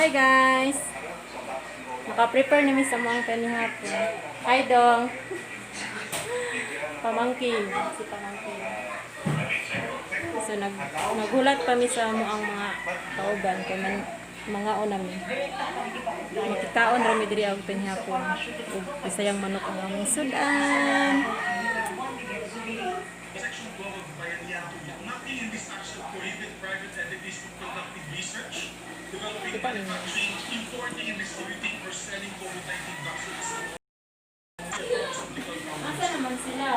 Hi, guys! Naka-prepare na mi sa mga panihapon. Hi, Dong! Pamangkin. Si pamangkin. So, naghulat pa mi sa among mga kauban kay man, mga una mi. Makikaon ra mi diri og panihapon. Ug Bisayang manok ang among sudan. Section 12 of the Bayanihan 2, nothing in this act shall prohibit private entities from conducting research, developing, Kita ninyo. Manufacturing, importing, and distributing or selling COVID-19 vaccines. Asa naman sila?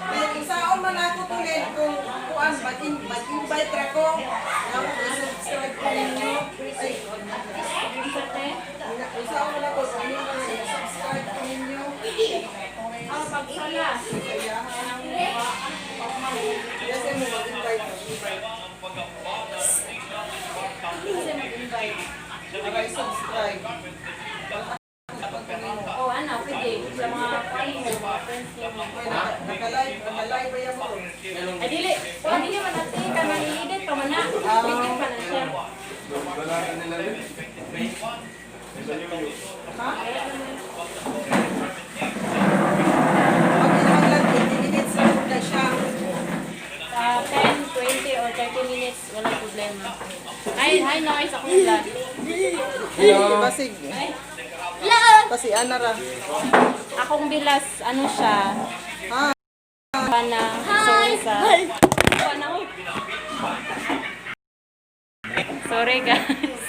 Kaya saon man ako tulin kung kuan mag-invite ra ko. Ako i-subscribe ko ninyo. Ay, Unsa, te? unsaon man ako sa inyo i-subscribe ko ninyo. Ah, pagsala. Kaya kasi mo mag-invite. Invite. Kasi mag-invite. Para i-subscribe. Oh, ano, pwede. Sa mga kuan mo, mga friends mo. Ay, naka-live, naka-live ba yan mo? Ay, dili. Oh, dili man natin. Kaya i-edit pa man na. Edit pa na siya. Wala ka nila rin. Ha? Mag-ilang 20 minutes lang na siya. Sa 10, 20, or 30 minutes, walang problema. Hi, hi, Noise. Akong vlog. Hello. Basig. Ay, Kasi ana ra. Akong bilas, ano siya, Ha? pana, sorry sa. Pana, uy. Sorry, guys.